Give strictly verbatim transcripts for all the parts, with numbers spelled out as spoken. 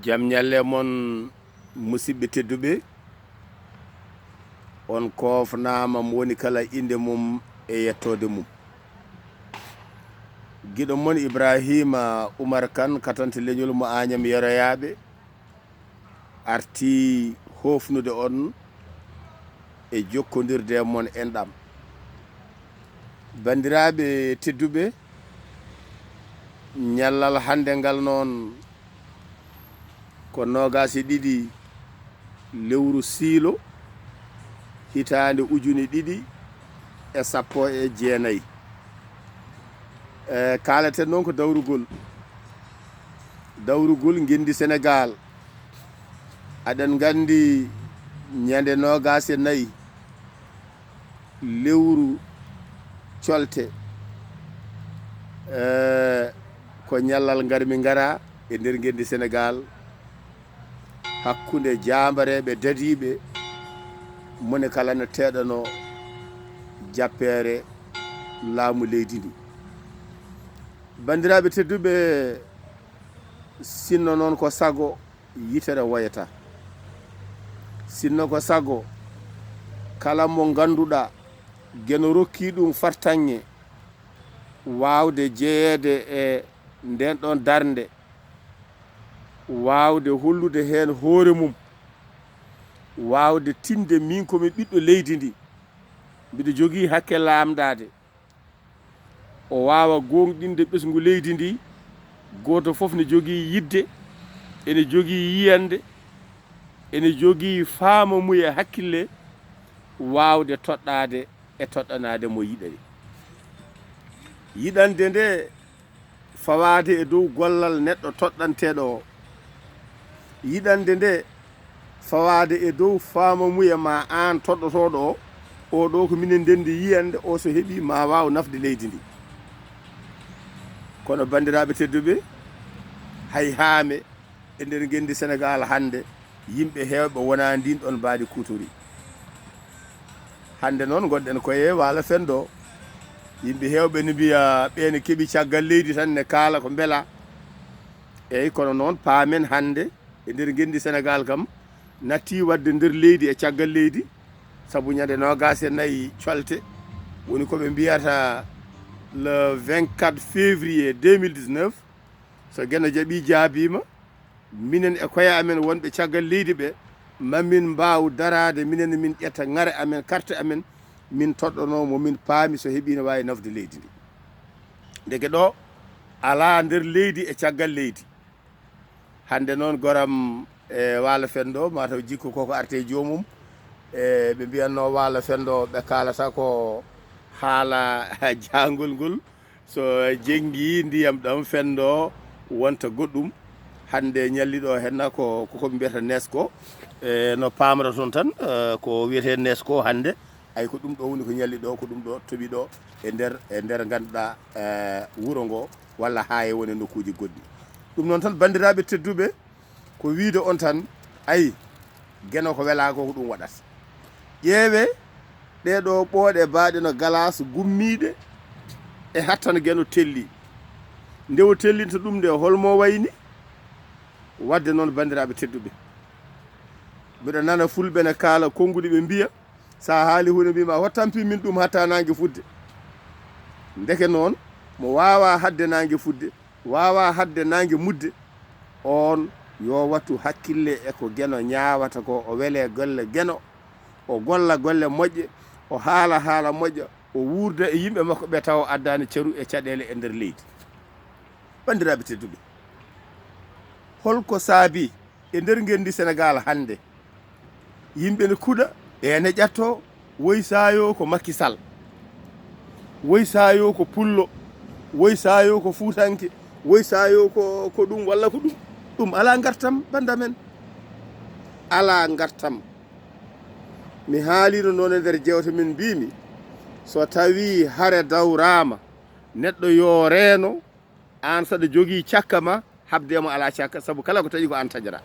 Jam ñalle mon, musidɓe tedduɓe. On koofnaama, mo woni kala innde mum e yettoode mum. Giɗo mon Ibrahima Umar Kan, katante leñol mo Añam Yeroyaaɓe, arti hoofnude on e jokkondirde e mon enɗam. Banndiraaɓe tedduɓe, ñallal hannde ngal noon ko noogaas e ɗiɗi lewru siilo, hitaande ujune ɗiɗi e sappo e jeenayi. E, kaaleten noon ko dawrugol, dawrugol ngenndi Senegaal. Aɗen nganndi ñande noogaas e nayi lewru colte, e, ko ñallal ngarmi ngara e nder ngenndi Senegaal, hakkunde jaambareeɓe dadiiɓe, mone kala ne teeɗano jappeere laamu leydi ndi. Banndiraaɓe tedduɓe, sinno noon ko sago, yitere woyata. Sinno ko sago, kala mo ngannduɗaa Geno rokki ɗum fartaŋŋe waawde jeyeede e ndeen ɗoon darnde, waawde hollude heen hoore mum, waawde tinde min ko mi ɓiɗɗo leydi ndi, mbiɗo jogii hakke laamdaade. O waawa gooŋɗinde ɓesngu leydi ndi, gooto fof ne jogii yiɗde, ene jogii yiyannde, ene jogii faamamuya hakkille, waawde toɗɗaade e toɗɗanaade mo yiɗani. Yiɗande nde fawaade e dow gollal neɗɗo toɗɗanteeɗo o. Yiɗande nde fawaade e dow faamamuya ma aan toɗɗotooɗo o, o ɗo ko minen ndenndi yiyannde o, so heɓii ma waaw nafde leydi ndi. Kono banndiraaɓe tedduɓe, hay haame e nder ngenndi Senegaal hannde, yimɓe heewɓe wonaa ndiin ɗoon mbaadi kuutori. Hannde noon ngonɗen koye Waalo Fenndo. Yimɓe heewɓe ne mbiya ɓe ne keɓi caggal leydi tan ne kaala ko mbela. Eyi, kono noon paamen hannde e nder ngenndi Senegaal kam natti waɗde nder leydi e caggal leydi, sabu ñande noogaas e nayi colte woni ko ɓe mbiyata le vingt-quatre février deux mille dix-neuf. So Geno jaɓii jaabiima, minen e koye amen wonɓe caggal leydi ɓe, ma min mbaaw daraade, minen min ƴetta ŋare amen, karte amen, min toɗɗanoo mo min paami so heɓii ne waawi nafde leydi ndi. Ndeke ɗo alaa nder leydi e caggal leydi. Hannde noon goram e Waalo Fenndo, mataw jikku koko arte joomum. E, ɓe mbiyatno Waalo Fenndo, ɓe kaalata ko haala jaangol ngol. So jenngi ndiyam ɗam fenndo wonta goɗɗum. Hannde ñalli ɗo henna ko, ko, ko ɓe mbiyata nesko. E, no paamra toon tan, e, ko wiyetee nesko hannde. Ay, ko ɗum ɗo woni ko ñalli ɗo, ko ɗum ɗo toɓi ɗo e nder, e nder ngannduɗaa, e, wuro ngo walla haa e wone nokkuuji goɗɗi. Ɗum noon tan, banndiraaɓe tedduɓe, ko wiide on tan, ayi, Geno ko welaa ko, ko ɗum waɗata. Ƴeewee ɗee ɗo ɓooɗe baaɗe no galaas gummiiɗe e hattan Geno telli. Nde o tellinta ɗum nde, holmo wayni? Waɗde noon, banndiraaɓe tedduɓe, mbiɗa nana fulɓe ne kaala konnguɗi, ɓe mbiya, so a haali huunde, mbima, "Ho tampi min ɗum hatta naange fudde?" Ndeke noon, mo waawaa haɗde naange fudde, waawaa haɗde naange mudde, oon yo wattu hakkille e ko Geno ñaawata ko, o welee golle Geno, o golla golle moƴƴe, o haala haala moƴƴa, o wuurda e yimɓe makko ɓe tawa o addaani caru e caɗeele e nder leydi. Banndiraaɓe tedduɓe, holko saabii e nder ngenndi Senegaal hannde, yimɓe ne kuɗa, e ne ƴatto, woy saayo ko Macky Sall, woy saayo ko pullo, woy saayo ko fuutanke, woy saayo ko, ko ɗum walla ko ɗum. Ɗum alaa ngartam, bannda men. Alaa ngartam. Mi haalino noon e nder jewte men, mbimi, so tawi hare dawraama, neɗɗo yo reeno, aan saɗa jogii cakka ma, habde mo alaa cakka, sabu kala ko taƴi ko aan taƴata.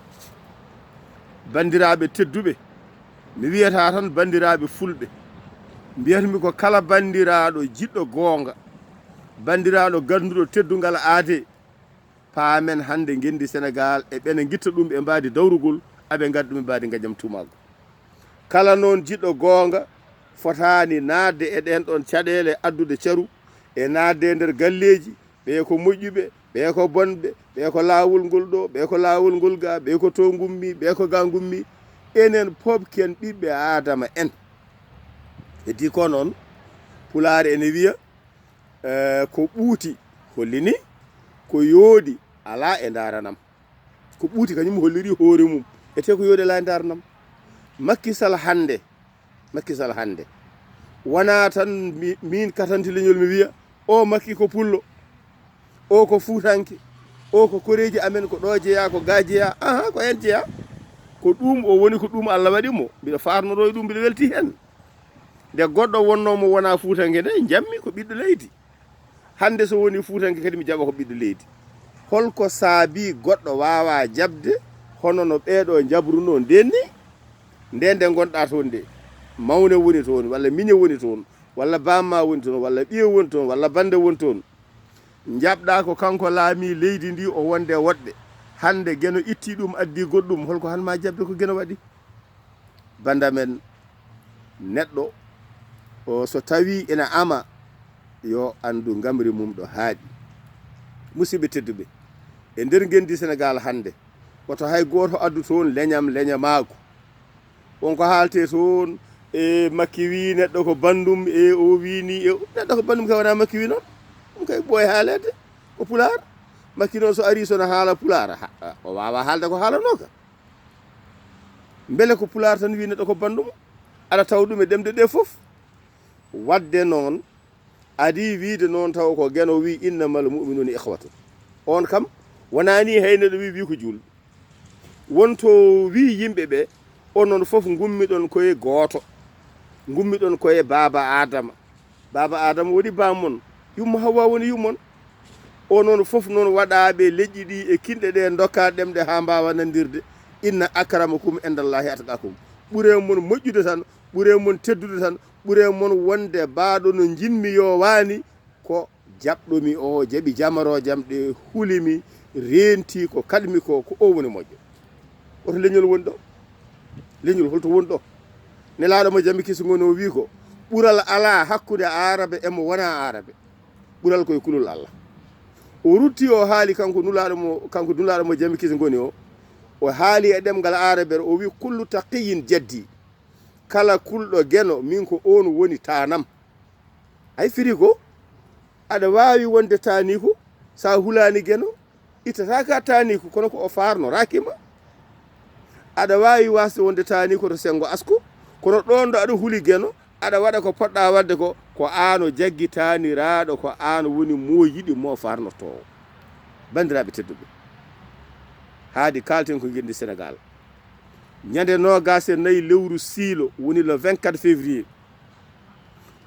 Banndiraaɓe tedduɓe, mi wiyata tan banndiraaɓe fulɓe, mbiyatmi ko kala banndiraaɗo jiɗɗo goonga, banndiraaɗo gannduɗo teddungal aade, Paamen hannde ngenndi Senegaal e ɓe ne ngitta ɗum e mbaadi dawrugol, aɓe ngadda ɗum e mbaadi ngañam tuumaago. Kala noon jiɗɗo goonga fotaani naatde e ɗeen ɗoon caɗeele addude caru e naatde e nder galleeji, ɓee ko moƴƴuɓe, ɓee ko bonɓe, ɓee ko laawol ngol ɗo, ɓee ko laawol ngol ga, ɓee ko to ngummi, ɓee ko ga ngummi. Enen pop ken ɓiɓɓe Aadama en. Heddii ko noon, Pulaar ene wiya, eh, ko ɓuuti hollini, ko yooɗi alaa e ndaaranam. Ko ɓuuti kañum holliri hoore mum. Etee ko yooɗi alaa e ndaaranam. Macky Sall hannde, Macky Sall hannde, wonaa tan mi-, miin katanti leñol mi wiya, "O Macky ko pullo, o ko fuutanke, o ko koreeji amen, ko ɗo jeyaa, ko ga jeyaa." Aha, ko heen jeyaa. Ko ɗum o woni, ko ɗum Allah waɗi mo. Mbiɗa faarnoroo e ɗum, mbiɗa weltii heen. Nde goɗɗo wonnoo mo wonaa fuutanke nde, njammi ko ɓiɗɗo leydi. Hannde so woni fuutanke kadi mi jaɓa ko ɓiɗɗo leydi. Holko saabii goɗɗo waawaa jaɓde hono no ɓeeɗo njaɓrunoo ndeen ni? Nde nde ngonɗaa toon nde, mawne woni toon, walla miñe woni toon, walla bamma woni toon, walla ɓiye woni toon, walla bannde woni toon. Njaɓɗaa ko kanko laamii leydi ndi o wonde woɗɓe. Hannde Geno ittii ɗum, addii goɗɗum, holko han ma jaɓde ko Geno waɗi? Bannda men, neɗɗo o so tawii ina ama, yo anndu ngamri mum ɗo haaɗi. Musidɓe tedduɓe, e nder ngenndi Senegaal hannde, woto hay gooto addu toon leñam, leñamaagu. Won ko haaletee toon, e Makki wii neɗɗo ko banndum, e o wii ni, e neɗɗo ko banndum kay wonaa Makki wii noon. Ɗum kay ɓooy haaleede, ko pulaar. Makki noon so arii so no haala pulaar, ha, o waawaa haalde ko haalanooka. Mbele ko pulaar tan wii neɗɗo ko banndum? Aɗa tawa ɗum e ɗemɗe ɗe fof. Waɗde noon, adii wiide noon taw ko Geno wii, "Innamal mu'minuuna ikhwatun." Oon kam, wonaa ni hay neɗɗo wii, wii ko juulɓe. Won to wii yimɓe ɓe, "Onon fof ngummiɗon koye gooto. Ngummiɗon koye Baaba Aadama. Baaba Aadama woni baam mon. Yumma Hawwa woni yummon. Onon fof noon waɗaaɓe leƴƴi ɗi e kinɗe ɗe, ndokkaa ɗemɗe haa mbaawa nanndirde. Inna akramakum indallaahi atqakum." Ɓuree mon moƴƴude tan, ɓuree mon teddude tan, ɓuree mon wonde baaɗo no njiɗmi yo waani, ko jaɓɗo mi o, jaɓi jamarooje am ɗe, huli mi, reenti ko kaɗmi ko, ko o woni moƴƴo. Oto leñol woni ɗo? Leñol holto woni ɗo? Nelaaɗo mo jami kisi ngoni o wii ko, "Ɓural alaa hakkunde Aarabe e mo wonaa Aarabe. Ɓural koye kulol Allah." O rutti o haali kanko Nulaaɗo mo, kanko Nulaaɗo mo jami kisi ngoni o, o haali e ɗemngal Aarabe, o wii, "Kullu taqiyyin jaddi." Kala kulɗo Geno, min ko oon woni taanam. Ay firi ko, aɗa waawi wonde taaniiko, so a hulaani Geno, ittataaka taaniiko, kono ko o faarnoraaki ma. Aɗa waawi waasde wonde taaniiko to senngo Asko, kono ɗoon ɗo aɗa huli Geno, aɗa waɗa ko poɗɗaa waɗde ko, ko aan o jaggi taaniraaɗo, ko aan woni mo yiɗi mo faarnotoowo. Banndiraaɓe tedduɓe, haadi kaalten ko ngenndi Senegaal. Ñande noogaas e nayi lewru siilo, woni le vingt-quatre février,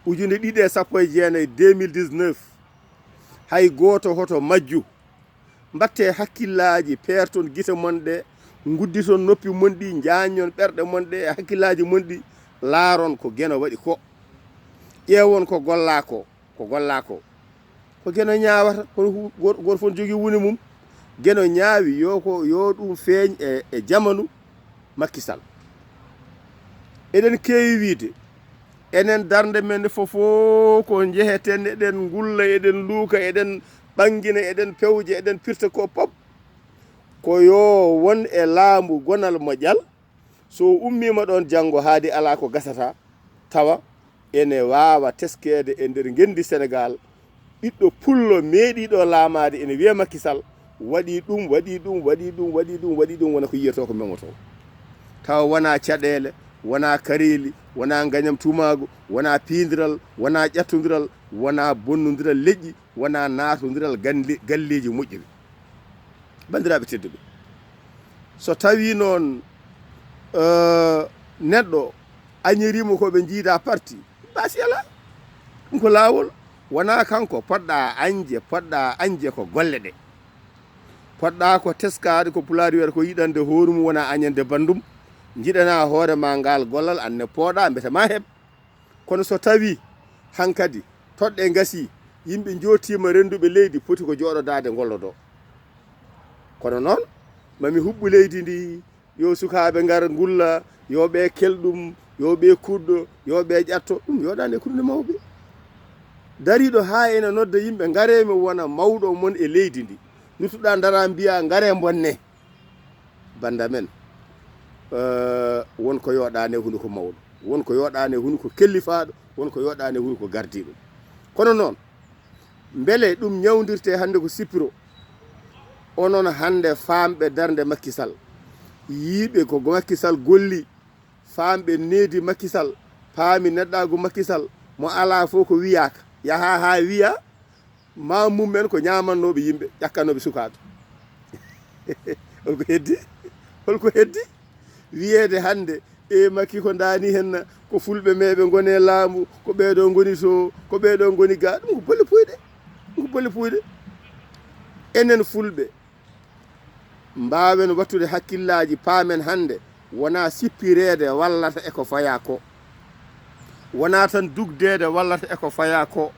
ujunere ɗiɗi e sappo e jeenayi, deux mille dix-neuf, hay gooto hoto majju. Mbaɗtee hakkillaaji, peerton gite mon ɗe, ngudditon noppi mon ɗi, njaanñon ɓerɗe mon ɗe e hakkillaaji mon ɗi, laaron ko Geno waɗi ko. Ƴeewon ko gollaa ko, ko gollaa ko. Ko Geno ñaawata, kono hu-, gor-, gooto fof ne jogii woni mum. Geno ñaawi yo ko, yo ɗum feeñ e, e jamanu Macky Sall. Eɗen keewi wiide, enen darnde men fof ko njeheten, eɗen ngulla, eɗen luuka, eɗen ɓanngina, eɗen pewja, eɗen pirta ko pop. Ko yo won e laamu gonal mo ƴal, so ummiima ɗoon janngo haadi alaa ko gasata, tawa ene waawa teskeede e nder ngenndi Senegaal, ɓiɗɗo pullo meeɗiiɗo laamaade ene wiyee Macky Sall, waɗii ɗum, waɗii ɗum, waɗii ɗum, waɗii ɗum, waɗii ɗum, wona ko yiyetoo ko memotoo. Tawa wonaa caɗeele, wonaa kareeli, wonaa ngañam tuumaagu, wonaa piindiral, wonaa ƴattondiral, wonaa bonnondiral leƴƴi, wonaa naatondiral gannde-, galleeji moƴƴuɓe. Banndiraaɓe tedduɓe, so tawii noon, eh, neɗɗo añiriima ko ɓe njiida parti, baasi alaa. Ɗum ko laawol, wonaa kanko. Poɗɗaa añde, poɗɗaa añde ko golle ɗe. Poɗɗaa ko teskaade, ko Pulaar wiyata ko yiɗande hoore mum, wonaa añande banndum. Njiɗanaa hoore ma ngaal gollal, aan ne pooɗaa, mbete ma heɓ. Kono so tawii hankadi toɗɗe ngasii, yimɓe njootiima rennduɓe leydi, poti ko jooɗodaade ngollodoo. Kono noon, mami huɓɓu leydi ndi, yo sukaaɓe ngar ngulla, yo ɓe kel ɗum, yo ɓe kuddo, yo ɓe ƴatto, ɗum yoɗaani e kunde mawɓe. Dariiɗo haa ena nodda yimɓe, "Ngaree mi wona mawɗo mon e leydi ndi." Luttuɗaa ndaraa mbiyaa, "Ngaree mbonne." Bannda men, eh, won ko yoɗaani e hunuko mawɗo, won ko yoɗaani e hunuko kellifaaɗo, won ko yoɗaani e hunuko gardiiɗo. Kono noon, mbele ɗum ñawndirte hannde ko sippiro? Onon hannde faamɓe darnde Macky Sall, yiiɓe ko Macky Sall golli, faamɓe needi Macky Sall, paami neɗɗaagu Macky Sall, mo alaa fof ko wiyaaka. Yaha haa wiya, ma mum en ko ñaamannooɓe yimɓe, ƴakkannooɓe sukaaɓe. Holko heddi? Holko heddi? Wiyeede hannde, e Macky ko ndaani henna, ko fulɓe meeɓe ngoni e laamu, ko ɓeeɗo ngoni to, ko ɓeeɗo ngoni ga. Ɗum ko bolle puyɗe. Ɗum ko bolle puyɗe. Enen fulɓe, mbaawen wattude hakkillaaji, paamen hannde, wonaa sippireede wallata e ko fayaa ko. Wonaa tan dugdeede wallata e ko fayaa ko.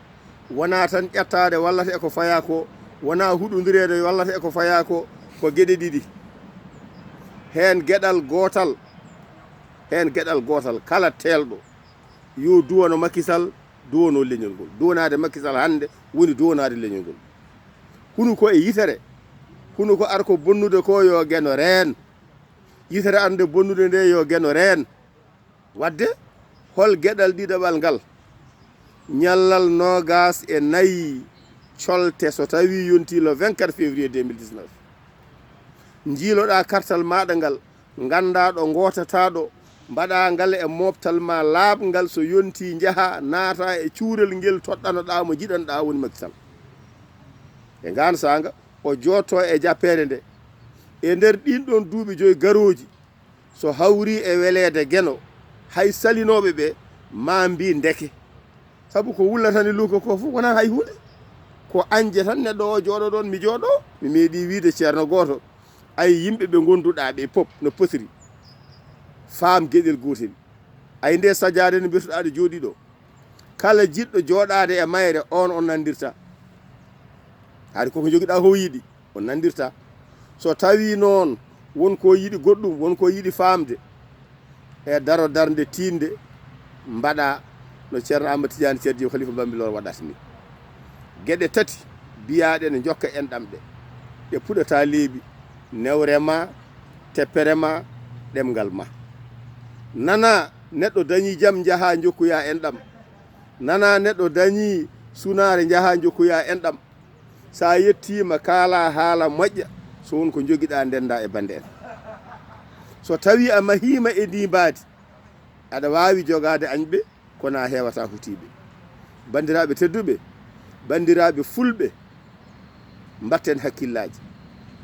Wonaa tan ƴettaade wallata e ko fayaa ko. Wonaa huɗondireede wallata e ko fayaa ko. Ko geɗe ɗiɗi. Heen geɗal gootal, heen geɗal gootal, kala teelɗo, yo duwano Macky Sall, duwano leñol ngol. Duwanaade Macky Sall hannde woni duwanaade leñol ngol. Hunu ko e yitere, hunu ko ar ko bonnude ko yo geno reen. Yitere arnde bonnude nde yo geno reen. Wadde, hol geɗal ɗiɗaɓal ngal? Ñallal noogas e nayi colte so tawi yonti le vingt-quatre février deux mille dix-neuf. Njiiloɗaa kartal maaɗa ngal, nganndaa ɗo ngootataa ɗo, mbaɗaa ngal e mooɓtal ma laaɓngal, so yonti njaha naata e cuurel ngel toɗɗanoɗaa mo njiɗanɗaa woni Macky Sall. E ngaan saanga, o jootto e jappeere nde. E nder ɗiin ɗoon duuɓi joyi garooji, so hawri e weleede geno, hay salinooɓe ɓe ma mbi ndeke. Sabu ko wullata ni luuka ko fof wonaa hay huunde. Ko añde tan neɗɗo o jooɗo ɗoon, mi jooɗo, mi meeɗi wiide ceerno gooto, ay yimɓe ɓe ngonduɗaa ɓe pop no potiri. Faam geɗel gootel. Ay nde sajaade no mbirtuɗaa ɗo jooɗi ɗo. Kala jiɗɗo jooɗaade e mayre, on on nandirta. Hari koko jogiɗaa ko yiɗi, on nandirta. So tawi noon won ko yiɗi goɗɗum, won ko yiɗi faamde, e daro darnde tiinde, mbaɗa no Ceerno Amadou Tidiane Thierno Diop, Khalifa Bambilor waɗata ni. Geɗe tati biyaaɗe ne njokka enɗam ɗe. Ɗe puɗata leeɓi, newre ma, teppere ma, ɗemngal ma. Nana neɗɗo dañi jam, njaha njokkoya enɗam. Nana neɗɗo dañi sunaare, njaha njokkoya enɗam. Sa yettiima, kaala haala moƴƴa, so won ko njogiɗa, ndenda e bannde en. So tawi a mahiima e ndi mbaadi, aɗa waawi jogaade añɓe, kono a heewata hutiiɓe. Banndiraaɓe tedduɓe, banndiraaɓe fulɓe, mbatten hakkillaaji.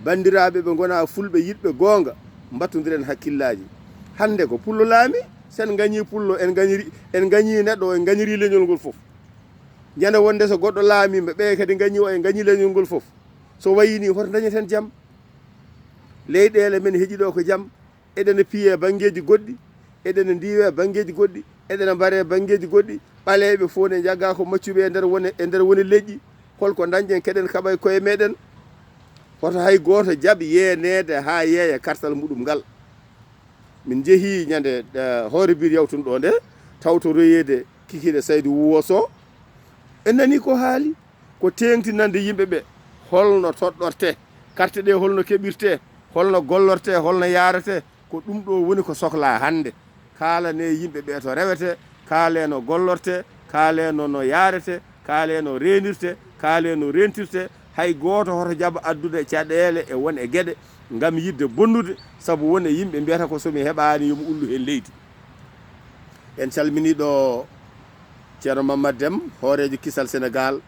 Banndiraaɓe ɓe ngona fulɓe yiɗɓe goonga, mbattondiren hakkillaaji. Hannde ko pullo laami, sen ngañi pullo, en ngañiri, en ngañi neɗɗo, en ngañiri leñol ngol fof. Ñande wonde so goɗɗo laamiima, ɓe kadi ngañi o, en ngañi leñol ngol fof. So wayi ni, hoto dañeten jam? Leyɗeele men heƴi ɗo ko jam. Eɗen piye banngeeji goɗɗi, eɗen ndiiwe banngeeji goɗɗi, eɗen mbare banngeeji goɗɗi. Ɓaleeɓe fof ne njagga ko maccuɓe e nder wone, e nder woni leƴƴi. Holko dañɗen, keɗen kaɓa e koye meɗen? Hoto hay gooto jaɓ yeeneede haa yeeya kartal muɗum ngal. Min njehi ñande, eh, hoore biir yawtunɗo nde, tawto royeede kikiiɗe Saydu Wuwo Sow. En nani ko haali, ko teeŋtinande yimɓe ɓe, holno toɗɗorte, carte ɗe holno keɓirte, holno gollorte, holno yaarete, ko ɗum ɗo woni ko soklaa hannde. Kaalane yimɓe ɓe to rewete, kaale no gollorte, kaale no, no yaarete, kaale no reenirte, kaale no reentirte. Hay gooto hoto jaɓa addude caɗeele e won e geɗe ngam yiɗde bonnude, sabu won e yimɓe mbiyata ko so mi heɓaani yo mi ullu heen leydi. En calminii ɗo Ceerno Mamad Dem, hooreejo kisal Senegaal,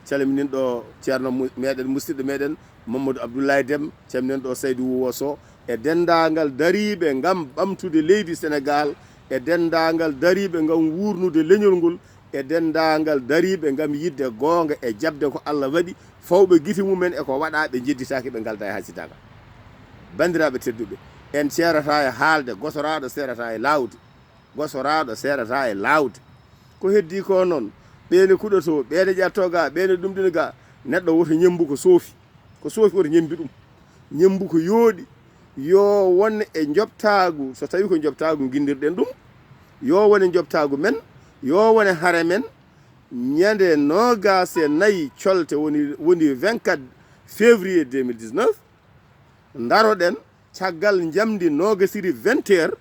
calminin ɗo Ceerno mu-, meɗen, musidɗo meɗen Mamadou Abdoulaye Dem, calminen ɗo Saydu Wuwo Sow, e denndaangal dariiɓe ngam ɓamtude leydi Senegaal, e denndaangal dariiɓe ngam wuurnude leñol ngol, e denndaangal dariiɓe ngam yiɗde goonga e jaɓde ko Allah waɗi, fawɓe gite mumen e ko waɗa, ɓe njedditaaki, ɓe ngalda e hasidaagal. Banndiraaɓe tedduɓe, en ceerata e haalde, gosoraaɗo seerata e laawde, gosoraaɗo seerata e laawde. Ko heddi ko noon, ɓeene kuɗoto, ɓeene ƴatto ga, ɓeene ɗumɗina ga, neɗɗo woto ñemmbu ko soofi. Ko soofi woto ñemmbi ɗum. ñemmbu ko yooɗi, yo won e njoɓtaagu, so tawii ko njoɓtaagu nginndirɗen ɗum, yo won e njoɓtaagu men, yo won e hare men, ñande noogaas e nayi colte, woni, woni vingt-quatre février deux mille dix-neuf, ndaroɗen caggal njamndi noogasiri vingt heures,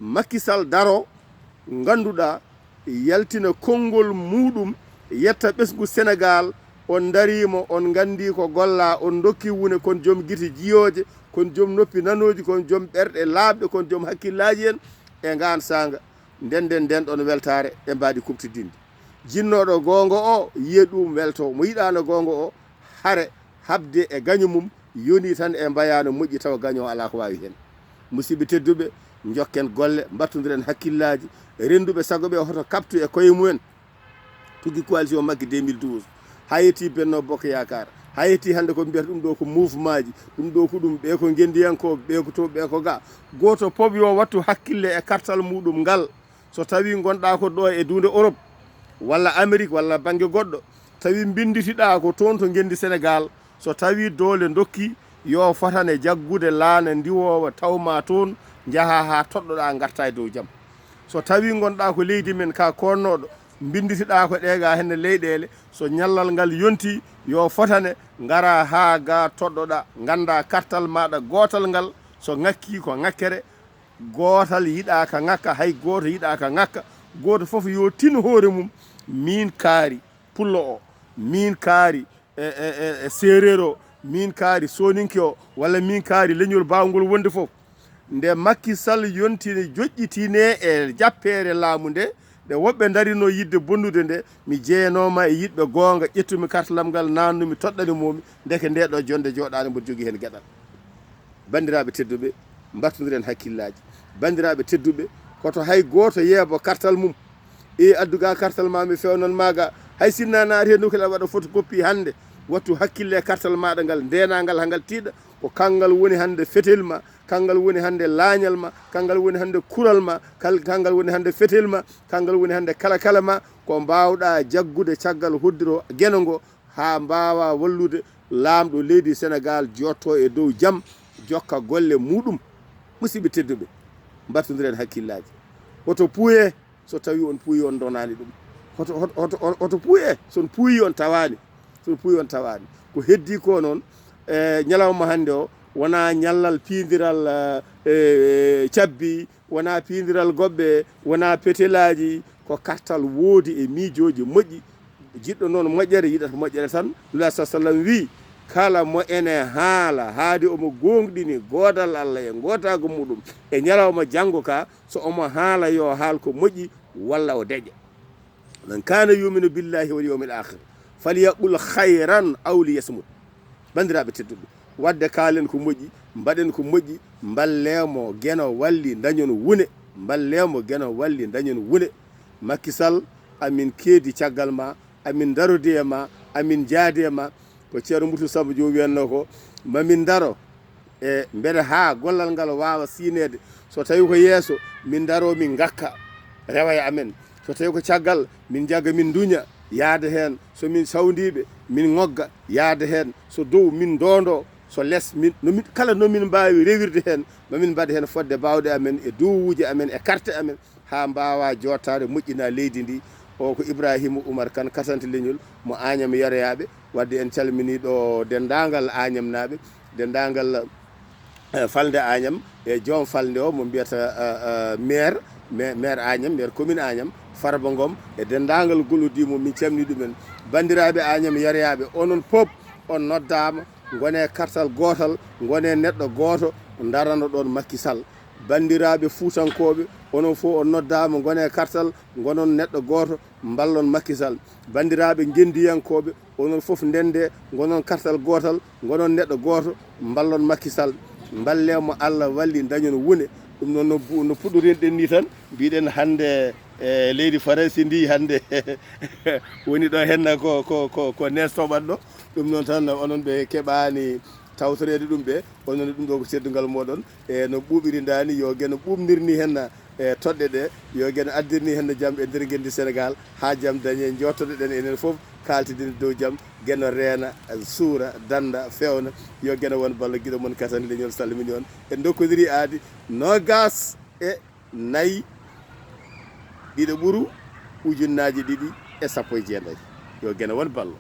Macky Sall daro, ngannduɗaa, yaltina konngol muuɗum, yetta ɓesngu Senegaal, on ndariima, on nganndii ko gollaa, on ndokki wune kon joom gite jiyooje, kon joom noppi nanooji, kon joom ɓerɗe laaɓɗe, kon joom hakkillaaji en e ngaan saanga. Ndenden nden ɗon weltaare e mbaadi kuɓtidinndi. Jinnooɗo goonga o yiya ɗum welto, mo yiɗaano goonga o hare haɓde e gaño mum, yoni tan e mbayaano moƴƴi tawa gaño o alaa ko waawi heen. Musidɓe tedduɓe, njokken golle, mbattondiren hakkillaaji, rennduɓe sago ɓe hoto kaɓtu e koye mumen. Tuggi coalition Macky deux mille douze, haa yettii Benno Bokk Yaakaar, haa yettii hannde ko mbiyata ɗum ɗo ko mouvement ji, ɗum ɗo ko ɗum, ɓe ko ngenndiyankooɓe, ɓe ko to, ɓe ko ga. Gooto pop yo wattu hakkille e kartal muuɗum ngal. So tawii ngonɗaa ko ɗo e duunde Europe, walla Amérique, walla bannge goɗɗo, tawi mbinnditiɗaa ko toon to ngenndi Senegaal, so tawii doole ndokki, yo fotane jaggude laana ndiwoowa taw ma toon, njahaa haa toɗɗoɗaa ngartaa e dow jam. So tawii ngonɗaa ko leydi men ka koonnooɗo, mbinnditiɗaa ko ɗee ga henne leyɗeele, so ñallal ngal yontii, yo fotane ngaraa haa ga toɗɗoɗaa, nganndaa kartal maaɗa gootal ngal, so ŋakkii ko ŋakkere, gootal yiɗaaka ŋakka, hay gooto yiɗaaka ŋakka. Gooto fof yo tin hoore mum, miin kaari pullo o, miin kaari e, e, e, e seereer o, miin kaari sooninke o, walla miin kaari leñol baawngol wonde fof. Nde Macky Sall yontini joƴƴitine e jappeere laamu nde, nde woɓɓe ndarino yiɗde bonnude nde, mi jeyanooma e yiɗɓe goonga, ƴettumi kartalam ngal, naannumi, toɗɗani momi, ndeke nde ɗo jonde jooɗaani mboɗo jogii heen geɗal. Banndiraaɓe tedduɓe, mbattondiren hakkillaaji. Banndiraaɓe tedduɓe, koto hay gooto yeebo kartal mum. E addu ga kartal ma, mi fewnan ma ga. Hay sinna naati heen nokkel, a waɗa photocopie hannde. Wattu hakkille e kartal maaɗa ngal, ndeenaa ngal haa ngal tiiɗa. Ko kanngal woni hannde fetel ma, kanngal woni hannde laañal ma, kanngal woni hannde kural ma, kal-, kanngal woni hannde fetel ma, kanngal woni hannde kala kala ma. Ko mbaawɗaa jaggude caggal hoddiro geno ngo, haa mbaawa wallude laamɗo leydi Senegaal jotto e dow jam, jokka golle muuɗum. Musidɓe tedduɓe, mbattondiren hakkillaaji. Hoto puuye, so tawii on puuyi, on ndonaani ɗum. Hoto, hoto, hoto, hoto puuye, so on puuyi, on tawaani. So on puuyi, on tawaani. Ko heddii ko noon, e ñalawma hannde o, wonaa ñallal piindiral, e, e, cabbi, wonaa piindiral goɓɓe, wonaa petelaaji, ko kartal woodi e miijooji moƴƴi. Jiɗɗo noon moƴƴere, yiɗata moƴƴere tan. Nulaaɗo sa sallam wii, kala mo ene haala, haade omo gooŋɗini goodal Allah e ngootaagu muuɗum e ñalawma janngo ka, so omo haala, yo haal ko moƴƴi, walla o deƴƴa. Man kana yuminu billahi wal yawmil akhir, falyaqul khayran aw liyasmut. Banndiraaɓe tedduɓe, waɗde kaalen ko moƴƴi, mbaɗen ko moƴƴi, mballee mo geno walli, ndañon wune, mballee mo geno walli, ndañon wune. Macky Sall, amin keedi caggal ma, amin ndarodi e ma, amin njaadi e ma. Ko Ceerno Murtu Samba Joom wiyatnoo ko, mamin ndaro e mbele haa gollal ngal waawa siineede. So tawii ko yeeso, min ndaroo, min ngakka, rewa e amen. So tawii ko caggal, min njagga, min nduña, yaada heen. So min sawndiiɓe, min ŋogga, yaada heen. So dow, min ndoondo. So les, min, no min, kala no min mbaawi rewirde heen, mamin mbaɗ heen fodde baawɗe amen, e duwawuuji amen, e karte amen, haa mbaawa jooɗtaade, moƴƴina leydi ndi. O ko Ibrahima Oumar Kane, Kasante Leñol, mo Añam Yaroyaaɓe. Waɗde en calminii ɗo denndaangal Añamnaaɓe, denndaangal, eh, falnde Añam, e joom falnde o mo mbiyata, eh, eh, maire, ma-, maire Añam, maire commune Añam, Farba Ngom, e denndaangal gollodiiɓe mum, min calminii ɗumen. Banndiraaɓe Añam Yaroyaaɓe, onon pop on noddaama, ngone kartal gootal, ngone neɗɗo gooto, ndarano ɗoon Macky Sall. Banndiraaɓe Fuutankooɓe, onon fof on noddaama, ngone kartal, ngonon neɗɗo gooto, mballon Macky Sall. Banndiraaɓe ngenndiyankooɓe, onon fof ndende, ngonon kartal gootal, ngonon neɗɗo gooto, mballon Macky Sall. Mballee mo, Allah walli, ndañon wune. Ɗum noon no bu-, no puɗɗorinɗen nii tan, mbiɗen hannde e leydi Faransi ndi hannde woni ɗo henna ko, ko, ko, ko nees toɓatɗo. Ɗum noon tan, onon ɓe keɓaani tawtoreede ɗum ɓe, onon ɗum ɗo ko teddungal mooɗon. E no ɓuuɓiri ndaa ni, yo geno ɓuuɓnir ni henna e toɗɗe ɗe, yo geno addir ni henna jam e nder ngenndi Senegaal, haa jam dañe, njooɗtoɗen enen fof kaaltidina dow jam, Geno reena, suura, dannda, feewna. Yo Geno won ballo, giɗo mon Katan Leñol salmini on. En ndokkodiri aadi noogas e nayi, ɗiɗo ɓuru, ujunnaaji ɗiɗi e sappo e jeenayi. Yo Geno won ballo.